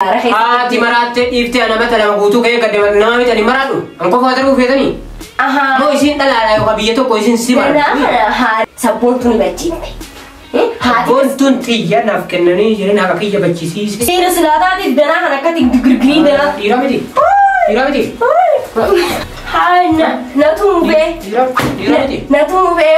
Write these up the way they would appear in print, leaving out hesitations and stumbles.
Haati maraattee dhiiftee ana mata lama guutuu ka'ee gadde nama bitanii maraadhu. An qofa daruu feetanii. Moo isiin dhalaadha yookaan biyya tokko isiin si Danaa mara. Kana sabboontuun bachiifte. Haati Boontuun xiyya naaf kennanii jiran haqa kiyya bachisiise. seera silaataatiif danaa kan akkatti girgirii danaa. Dhiira miti. Dhiira miti. Haa na tumubee. Dhiira dhiira miti. Na tumubee.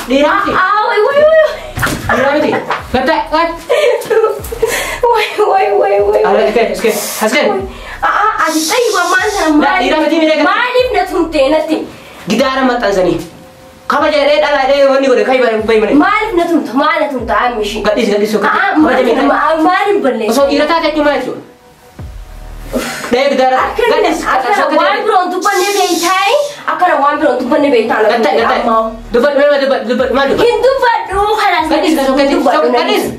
Dhiira miti. Aa way way way. Dhiira miti. Gatta gat. Way way way way. Ala iske iske aske. Aa ati xayyiba maal sana Dhiira miti miidhaga. Maaliif na tumtee natti? Gidaara maxxansanii. Kabaja jedhee dhalaa jedhee wanni godhe kayi bayi malee. Maaliif na tumta? Maal na tumta ammishi? Gadhiisi gadhiisi. Aa Kabaja miidhaga. maaliif balleessa? Osoo dhiira taate jechuun maal jechuudha? Dhee gidaara. Gadhiisi. Akkana waan biroon dubbanne beektaay akkana waan biroon dubbanne beektaa na Gatta tumte gatta. ammaa. Dubbadhu maal dubbadhu dubbadhu maal dubbadhu. Hin dubbadhu kalaas. Gadhiisi gadhiisi gadhiisi.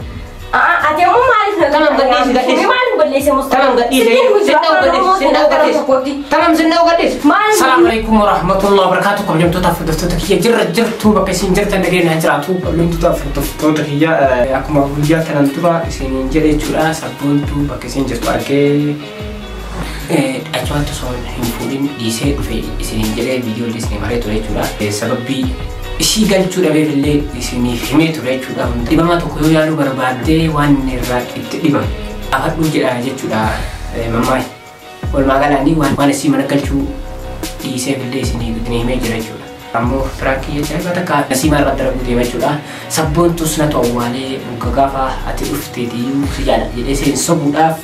Ati ammoo maaliif na Tamam gadhiisi gadhiisi. Maaliif balleesse Mustafa? Tamam gadhiisi. Sinna'u gadhiisi sinna'u gadhiisi. Tamam sinna'u gadhiisi. Maaliif? Salaamu alaikum warahmatullahi wabarakatuh. Kabajamtoota fi hordoftoota kiyya jirra jirtu bakka isin jirtan nageenya jiraatu. Kabajamtoota fi hordoftoota kiyya akkuma guyyaa kanan dura isiniin jedhe jechuudha. Sabboontuu bakka isin jirtu argee achumatti osoo hin fuudhin dhiisee dhufe isiniin jedhee viidiyoo illee isinii maree ture jechuudha. Sababbii ishii galchuu dhabeef illee isiniif himee ture jechuudha. Dhibamaa tokko yoo yaaluu barbaaddee waan irraa itti dhibame afadhuu jedha jechuudha mammaayi. Walumaa galaanii waan isii mana galchuu dhiiseef illee isinii himee jira jechuudha. Ammoo firaankii ajaa'iba takka nasiimaa irratti darbuu deema jechuudha. Sabboontus natu awwaalee dhuga gaafa ati dhufteetiyyuu si jaalladha jedhee seen sobuudhaaf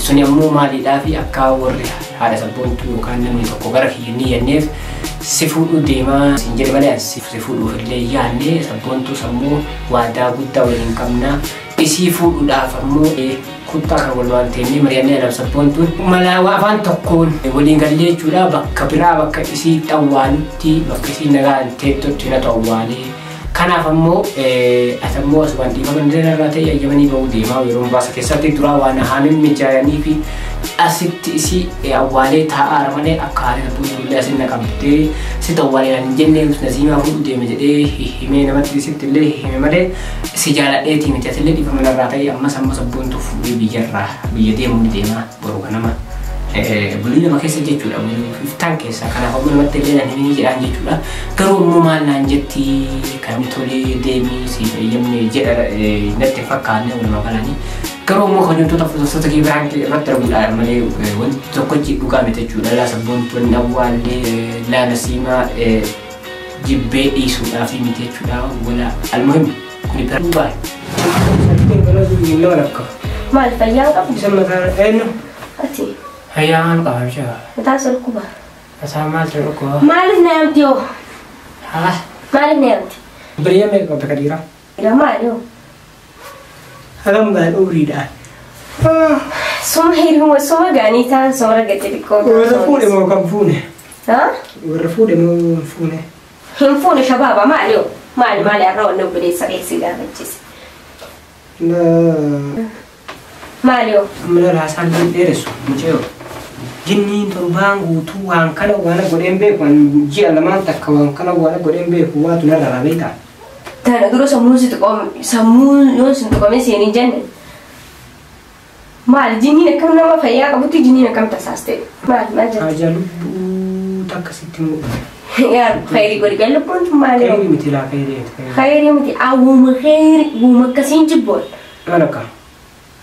suni ammoo maaliidhaa fi akka warri haadha sabboontuu yookaan namni tokko gara kiyya ni yenneef si fuudhuu deemaa siin jedhe malee si fuudhuuf illee yaadne sabboontus ammoo waadaa guddaa waliin qabna. Isii fuudhuudhaaf ammoo kuttaa kan walumaan teennee mari'annee anaaf sabboontuun mala afaan tokkoon waliin gallee jechuudha. Bakka biraa bakka isii awwaalutti bakka isii nagaan teettotti natu awwaalee. Kanaaf ammoo ati ammoo asumaan dhiifama irraa ta'e ayyamanii bahuu deemaa yeroo muraasa keessatti duraa waan haamin mijaayanii fi asitti isii awwaalee taa'aa malee akka haala sabboontuu illee asin naqamtee sitti awwaalee naan hin jenne nasiimaa fuudhuu deeme jedhee himee namatti isitti illee hime malee si jaaladheetii miti asillee dhiifama irraa ta'e ammas ammoo sabboontuu fuudhee biyyarraa biyya deemuu ni deema boruu kanama. Bulii lama keessa jechuudha bulii iftaan keessa kanaaf ammoo namatti illee naan himee jedhaan jechuudha. Garuu ammoo maal naan jetti kan tolee deemii siif eeyyamne jedha natti fakkaanne walumaa galanii. Garuu ammoo kabajamtoota hordoftoota kee biraan irratti darbuudhaan malee wanti tokkochi dhugaa miti jechuudha. Laa sabboontuun awwaallee laa nasiimaa jibbee dhiisuudhaaf miti jechuudha. Wala almuhim kuni bira dhugaa. Maal fayyaan qabu? Isa mataa eenyu? Ati Fayyaan qaba jechuudha. mataa sol kuba. Mataa maal ta'e dhukkuba? Maaliif na yaamti yoo? Haa. Maaliif na yaamti? Biriyaa meeqa qabda ka dhiiraa? Dhiira maali yoo? Hagam gahan umriidhaan. Suma hiriyuma suma gaanii ta'an suma argatte xiqqoo. Warra fuudhe moo kan fuune? Haa? Warra fuudhe moo hin fuune? Hin fuune shabaaba maali yoo? Maali maali har'a wanni obboleessa keessi gaafachiise? Maali yoo? Amma raasaan hin dheeressu mucayyoo. Jinniin torbaan guutuu waan kana waan godheen beeku ji'a lamaan takka waan kana waan godheen beeku waatu narra rabee ta'a. Tana dura sammuun si tuqame sammuun yoo si tuqame seenii jenne. Maali jinniin akkam nama fayyaa qabutti jinniin akkam tasaas ta'e? Maali maal jette? Haja lubbuu takka sitti mul'atu. Yaa khayrii godhi gaa lubbuun tun maali yoo? Khayrii miti laa khayrii. Khayrii miti awwuma khayrii uuma akkasiin jibboon. Maal akka?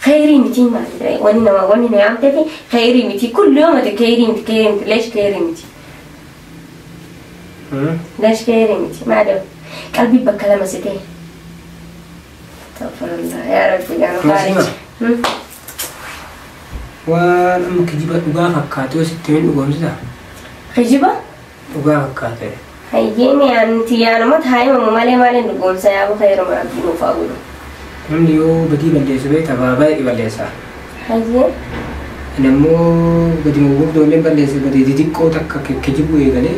Khayrii miti maali wanni nama wanni na yaamtee fi khayrii miti kulli yoo mate khayrii miti khayrii miti leesh khayrii miti. Leesh khayrii miti maali yoo? Qalbii bakka lama si ta'e. Astaghfirullah yaa Rabbi gaa nu Nasiima. baarichi. Waan amma kijiba dhugaa fakkaatu yoo sitti hin dhugoomsita. Kijiba? Dhugaa fakkaate. Hayyeen yaanti yaanuma taayimamu malee maaliin dhugoomsa yaabuu khayruma Rabbi nuuf haa godhu. Namni yoo badii balleessu beekta baay'ee balleessa. Hayyeen. Ani ammoo gadi gurguddoo illee balleesse badii xixiqqoo takka kijibuu eegalee.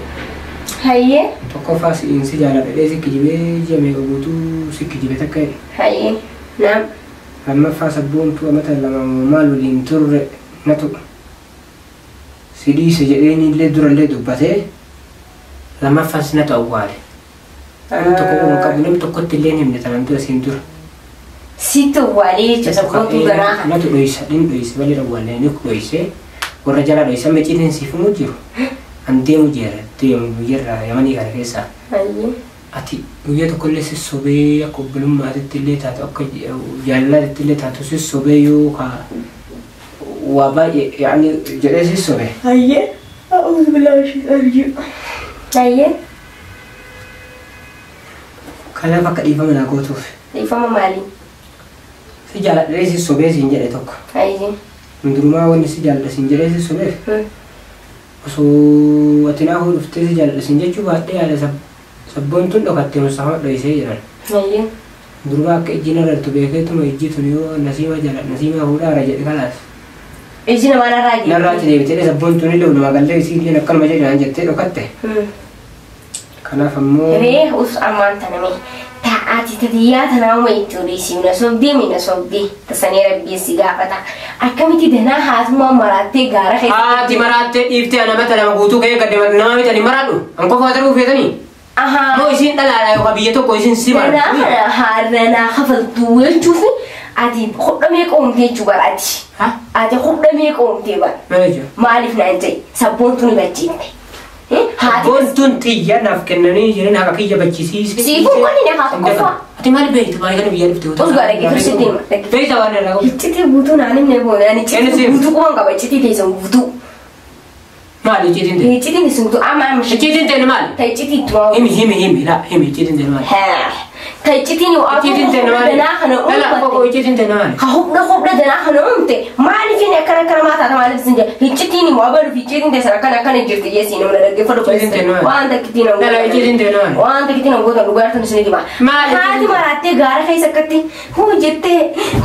Hayyee. Tokkoffaa si'iin si jaaladha si kijibee ji'a meeqa guutuu si kijibe takka jedhe. Hayyee. Naam. Lammaffaa sabboontuu amata lama maal waliin turre natu si dhiise jedheen illee durallee dubbatee lammaffaas natu awwaale. Namni tokko kun qabu namni tokkotti illee hin himne tanaan dura siin dura. Sitti awwaalee jechuudha sabboontuu ganaa kana. Natu dhoysa, nin dhoysa, malee awwaalee ni dhoyse. Warra jala dhoysa miciitiin siifamuu jiru. An deemu jira, deemu biyyarraa Yamanii kana keessaa. Hayyee. Ati guyyaa tokkollee sossobee akka obbolummaatitti illee taatu akka jaalalaatti illee taatu sossobee yoo ka waa baay'ee yaani jedhee sossobee. Hayyee. A'uudhu billaahi shaytaani. Hayyee. Kanaaf akka dhiifama naa gootuuf. Dhiifama maalii? Si jaaladhee sossobee siin jedhe tokko. Hayyee. Hundurumaa wanni si jaaladha siin jedhee sossobeef. Osoo ati naa dhuftee si jaaladha siin jechuu baadhee yaada sabboontuun dhokattee Mustafaa dhoysee jiran. Hayyee. Durbaa akka ijji narartu beekeetuma ijji tun yoo Nasiimaa jaaladha Nasiimaa fuudhaara jedhe kalaas. Ijji namaa narraa jettee. Narraatti deebitee sabboontuun illee walumaa gallee isii illee akkanuma jedhan jettee dhokatte. Kanaaf ammoo. Ree us ammaan tana mee taa'aati tatiyyaa tanaa uma itti odeessii na sobdee mi na sobdee tasanii rabbiin si gaafata. Akkamitti danaa haatummaa maraattee gaara keessa. Haati maraattee dhiiftee ana mata nama guutuu ka'ee gadde nama bitanii maraadhu. An qofa daruu feetanii. Ahaa. Moo isiin dhalaadha yookaan biyya tokko isiin si Danaa maraadhu. kana haarranaa kafaltuu jechuuf ati hudha meeqa uumtee jechuu bara ati. Ati hudha meeqa uumtee bara. Maal jechuudha? Maaliif naan jedhe sabboontuu ni bachiifte. Haati Sabboontuun xiyya naaf kennanii jiran haqa kiyya bachisiise. Siifuun kun ni hafa qofa. Ati maal beektu baay'ee kana biyya dhufte? Us gaara geessu sitti hima. Beekta waan irraa qabu. Iccitii guutuu naan himne booda ani iccitii guutuu quban qaba iccitii teessan guutuu. Maali iccitiin ta'e? Iccitiin teessan guutuu amma amma. Iccitiin ta'e maali? Ta iccitii ittuma. Himi himi himi laa himi iccitiin ta'e maali? Ta iccitiin Iccitiin ta'e maali? danaa kana Lala uummatte. qoqoo iccitiin ta'e maali? Ha hubna hubna danaa kana uumte maaliif inni akkana akkana maa taata maaliif sin jedhe iccitiin immoo abaluuf iccitiin teessan akkana akkana jirti jeesii nama dhaggeeffadhu Iccitiin ta'e maali? waan takkitiin nama Lala iccitiin ta'e maali? waan takkitiin nama gootan dhugaa harka isin hima. Maali? Haati maraattee gaara keessa akkatti huu jettee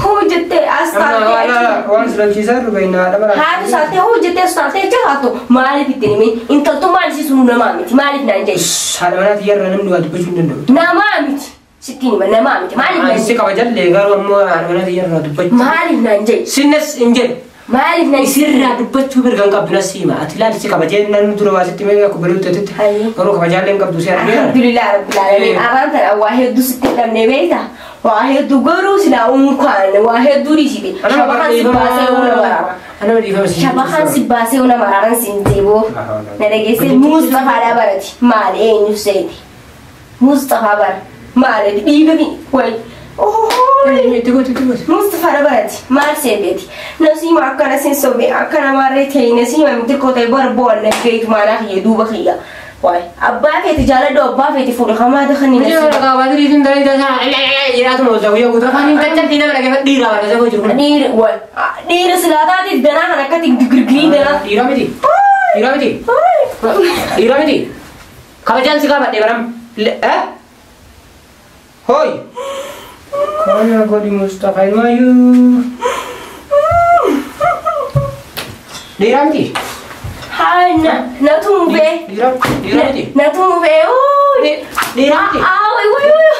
huu jettee as taatee. Waan silaalchiisaa jiru beekna haadha maraatti. Haati saattee huu jettee as taatee jecha taatu maaliif ittiin himin intaltuu maal isiisu namaa miti maaliif naan jedhe Haadha manaatti yarra namni waa dubbachuu hin danda'u. namaa miti sittiin hima namaa miti maaliif naan Ani si jedhe kabajallee garuu ammoo haadha manaatti yarra dubbachuu. maaliif naan jedhe Sinnes hin jedhu. maaliif naan Isirraa dubbachuu mirga hin qabdu nas hima. Ati ilaali si kabajee namni dura waa sitti mee akka baluutetti. Hayyee. Garuu kabajaallee hin qabdu si argeera. Alhamdulillah rabbil alamin arraan tana waa hedduu sitti hin dhabne beekta waa hedduu garuu silaa unkaan waa hedduu dhiisite shabakaan si baasee una maraara Anama dhiifama si. shabakaan si baasee una maraaran siin deeboo na dhageesse Mustafaadhaa barati maali eenyu seeti Mustafaa bara maali dhiiga wayi Itti gooti itti gooti. Mustafaadha barati maal seeteeti Nasiima akkana sin sobe akkana maarree ta'e Nasiima miti kotee bara boonna feetu maanaa kiyya duuba kiyya wayi abbaa feeti jaaladhu abbaa feeti fuudhe hamaa dakanii Inni Nasiima warra qabaatanii dhiisin daree tasaa jedhaatuma olta guyyaa guutuu afaan hin taccatti nama dhaggeeffatu dhiiraa waan tasaa jiru kun. Dhiira wayi dhiira silaa taateef danaa kan akkatti girgirii danaa. Dhiiraa miti. Dhiiraa miti. Dhiiraa miti. Kabajaan si gaafadhe baram. Hooy. Kana godhi Mustafaa ilmaayyuu. Dhiiraa miti. Haa na tumfee Dhiiraa dhiiraa miti. na tumfee Dhiiraa miti. aa wayi wayi wayi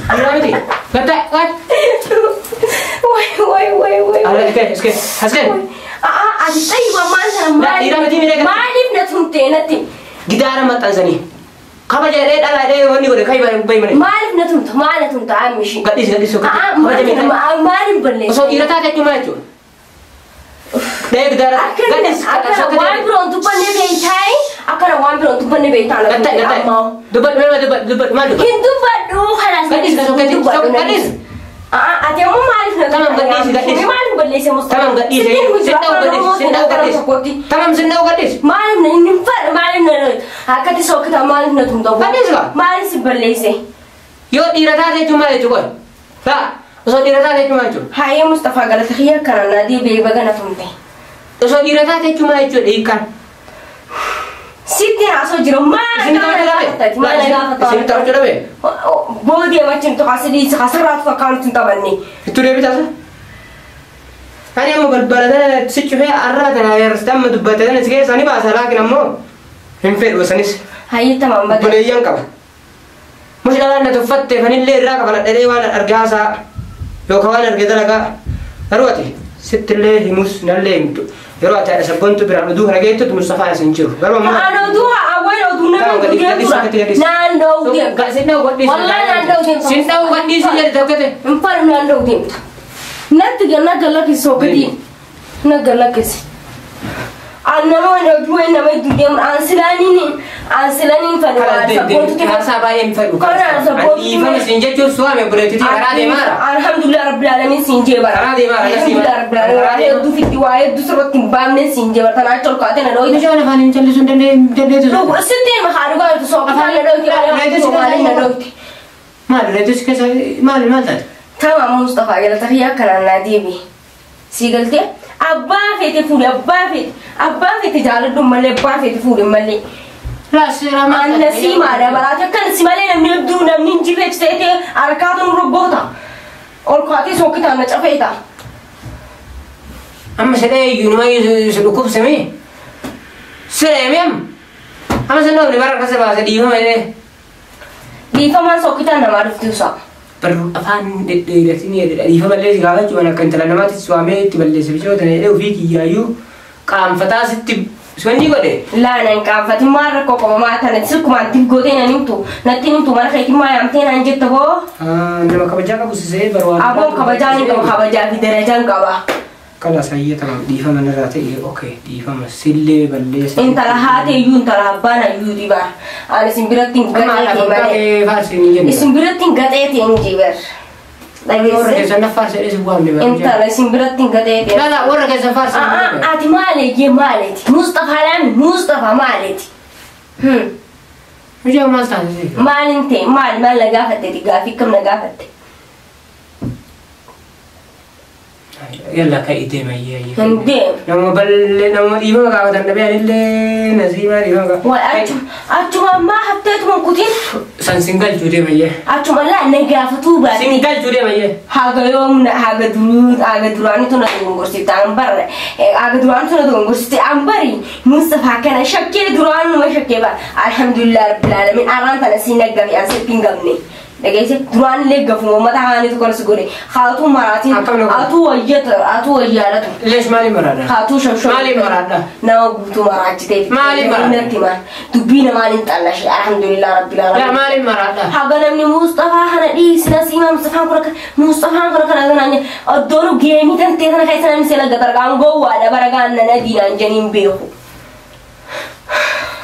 Dhiiraa miti. Gatta gat. wayi wayi wayi wayi. Ala iske iske aske. Aa ati xayyiba maal sana Dhiiraa miti miidhagaa. maaliif na tumtee natti Gitaara maxxansanii. Kabaja jedhee dhalaa jedhee wanni godhe kayi bayi malee. maaliif na tumta maal na tumta aammishi. Gadhiisi gadhiisi Aa kabaja miidhagaa. maaliif balleessa. Osoo dhiira taate jechuun maal jechuudha? Dhahee gitaara gadhiisi. Akkana waan biroon dubbanne beektaa akkana waan biroon dubbanne beektaa na Gatta tumte gatta. ammaa. Dubbadhu maal dubbadhu dubbadhu maal dubbadhu. Hin dubbadhu kanaas Gadhiisi hin dubbadhu. gadhiisi. Aa ati ammoo maaliif na Tamam tumta gadhiisi gadhiisi. maaliif balleesse Mustafa. Tamam gadhiisi. Sinna'u gadhiisi sinna'u gadhiisi. Tamam sinna'u gadhiisi. Maaliif na inni fadha maaliif na akkatti sokkita maaliif na tumta. Gadhiisi kaa. Maaliif si balleesse. Yoo dhiira taate jechuun maal jechuudha? Laa osoo dhiira taate jechuun maal jechuudha? Hayyee Mustafa galata kiyya kana na deebi'ee baga na tumte. Osoo dhiira taate jechuun maal jechuudha hiikkaan? Sitti haasoo jiru maal Isin taphachuu dhabe? Maal Isin taphachuu dhabe? Boodee machin tokko asidii asirraatu fakkaatu hin taphanne. Itti deebitaasa? Ani amma balbala tana si cufee arraba tana eersite amma dubbatte tana si keessaa ni baasa laakin ammoo hin fedhu sanis Hayyee tamam baga. obboleeyyan qaba. Mush dhalaan na tuffatte fanillee irraa qaba dhadhee waan argaasaa yookaan waan arge dalagaa garuu ati sittillee himus nallee himtu yeroo ati haadha sabboontu biraan oduu kana geettutti Mustafaa as hin jiru garuu ammoo Ani oduu awwal oduu nama deemtu naan dha'uu deemta. Wallah naan dha'uu deemta. Sin dha'uu gadhiisi jedhe tokkote. Hin fadhu naan dha'uu deemta. Natti ganna galakkisi sookkatiin. Na galakkisi. Annama du'e nama hedduu deemu ansilaniin fadhu sabboontutti. Haasaa baay'ee hin fadhu. Kana sabboontutti. Dhiifama siin jechuun su'aame buleetti karaa deemaara. Alhamdulillah rabbil alamin siin jee bara. Karaa deemaara. Alhamdulillah rabbil alamin waa hedduu fitti waa hedduu sirriitti hin baafne siin jee bara. Tanaa tolkaate na dhooyte. Bishaan afaan hin callisuu hin dandeessu. Sitti hima haa dhugaa jirtu sookkataan na dhooyte maaliin na dhooyte. Maali reetus keessa maali maal taate? Tamam Mustafaa galata kiyyaa kanaan naa deebi. Sii galtee? Abbaa feete fuudhe abbaa feete jaaladhu malee abbaa feete fuudhe malee. Anna siimaadha baraate akkan si malee namni hedduu namni hin jirre seetee harkaatu nu robboota. Ol kaatee sookitaan na cafeeta. Amma sedhee iyyuu nama si dhukkubsame. Sireemi amma. Amma sin dhoofne bara akkasa baase dhiifama jedhee. Dhiifamaan sookitaan namaa dhufti usaa. Afaan dhedheeratiin dhiifama illee si gaafachuu waan akka intala namaatti su'aamee itti balleesse bichoota jedhee ofii kiyyaayyuu qaanfataa sitti wanni godhe. Laa nan qaanfatin maal rakkoo qaba maa tana sirkumaan gootee nan himtu natti himtu mana keetiin maa yaamtee naan jetta boo. Nama kabajaa qabu sisee barbaadu. Aboon kabajaa ni qaba kabajaa fi darajaan qaba. Kala sayyee tamam dhiifama narraa ta'e okee dhiifama sillee balleessa. Intala haate iyyuu intala abbaan iyyuu dibaa. Ani isin biratti hin gaxeete malee. Isin biratti hin gaxeete hin jibar. Warra keessan na faarsee si waamne bara. Intala isin biratti hin gaxeete. Lala warra keessan faarsee. Ati maaleeyyee maaleeti? Mustafaa laami Mustafaa maaleeti? Mijaa maal taasise? Maalin ta'e maal maal na gaafatte gaaffii kam na gaafatte? Yalla ka'i deema iyyee. Hin deemu. Nama ballee nama dhiifama gaafatan dhabee anillee nasiimaa dhiifama gaafatan. Waa achuma ammaa hafteetuma kutiin. San sin galchuu deema iyyee. Achuma laa na gaafatuu baate. Sin galchuu deema iyyee. Haga yoomna haga duruu haga duraanitu na dogongorsiifte an barre haga duraanitu na dogongorsiifte an bari Mustafaa kana shakkee duraanuma shakkee bara alhamdulillah rabbil alamin arraan tana siin naggafe an sitti hin gabne. Dhageesse duraan illee gafuma uummata haanitu kanas godhe haatuu maraatiin haatuu wayyata haatuu wayyaadhatu. Leesh maaliin maraadha? Haatuu shoshoon. Maaliin maraadha? Nama guutuu maraachitee. Maaliin maraadha? Natti maal dubbii namaan hin xallashe alhamdulillah rabbil alamin. Maaliin maraadha? Haga namni Mustafaa kana dhiisi nasiima Mustafaan kun akka Mustafaan kun akkana kanaan oddoonu geemii tan ta'e kana keessa namni seela gatarqaan gowwaadha bara gaanna na diinaan janiin beeku.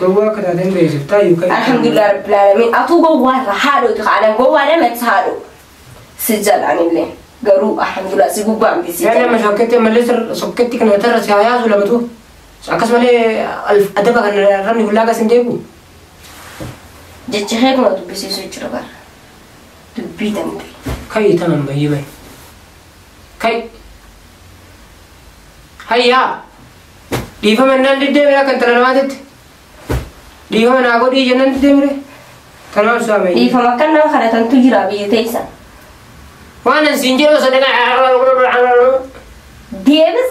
Gowwaa akka taateen beeksiftaa yookaan. Alhamdulillah rabbil alamin atuu gowwaa irra haadhooti kaanaan gowwaadha mati haadho si jalaan illee garuu alhamdulillah si gubbaan bisi. Yaa nama sokketti ammallee sokketti kana matarra si haa yaasu lamatu akkasumallee adaba kan rabni hullaa gas hin deebi'u. Jecha heekuma dubbisiisu jira bara dubbii danda'e. Ka'i tamam bayyee bayi. Ka'i. Hayyaa dhiifama naan deddeebi'e akka intala namaatitti. Dhiifama naa godhii jennaan deddeebi'e. Kanaaf su'aame. Dhiifama akka nama kadhatantu jira biyya teessa. Waan an siin jedhu osoo dhagaa. Deebis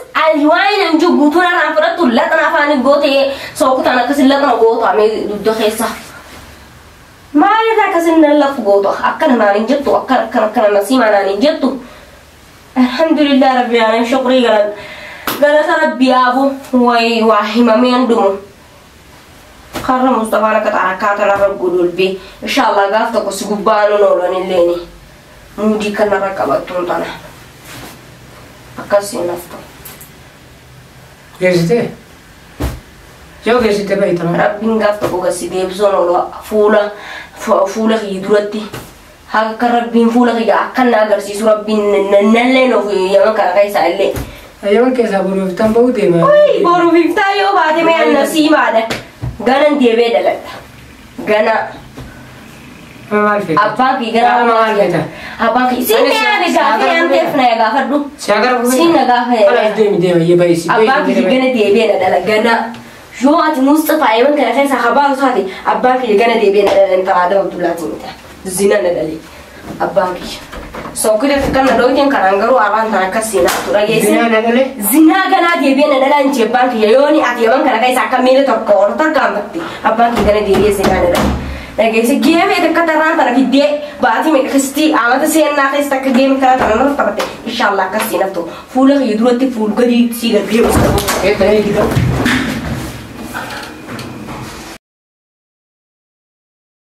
waan an jiru guutuu narraan fudhattu laxana afaan gootee sookutaan akkasii laxana goota mee dugda keessa. Maalirraa akkasii nan lafu goota akkana naan hin jettu akkana akkana akkana nasiimaa naan hin jettu. Alhamdulillah rabbil alamin shukrii galata rabbi yaabu wayi waa himamee hin dhumu. Karra Mustafaan akka xarakkaa kanarra godolbee inshallah gaaf tokko si gubbaan oolan illeeni. Muudii kanarra qabattuun tana. Akkasiin naftu. Geessitee? Yoo geessitee ba'i tana. Rabbiin gaaf tokko gasi deebisuun oolu fuula kiyya duratti. Akka rabbiin fuula kiyya akka na agarsiisu rabbiin nallee of yaman kana keessa illee. Yaman keessaa boruuf tan ba'uu deema. Boruuf iftaan yoo baate mee anna siimaadha. Ganan deebee dhaladha. Gana. Maal feeta? Abbaan kiyya gara maal feeta? Abbaan kiyya siin na gaafii aan ta'eef na gaafadhu. Si agara fuudhe? Siin na gaafa. Kalaas deemi deema iyyee ba'i si. Abbaan kiyya gana deebee na dhala gana. Yoo ati Mustafaa yaman kana keessa habaa taate abbaan kiyya gana deebee na dhala intala Adam Abdullaatiin miti. Zina na dhale abbaan kiyya. Sookita kan na dhooyteen kanaan garuu arraan tan akkas seenaa tura geesse. Zinaa na dhale? Zinaa ganaa deebi'ee na dhala hin abbaan kiyya yooni ati yaman kana keessa akka miila tokko ol tarkaanfatte abbaan kiyya gana deebi'ee zinaa na dhale. Dhageesse geemee takka tarraan tana fiddee baatii meeqa amata seenaa keessa takka geemee karaa tana narra taphatte inshallah akkas seenattu fuula kiyya duratti fuul gadii sii gad deebisu. Eettanii gidoo.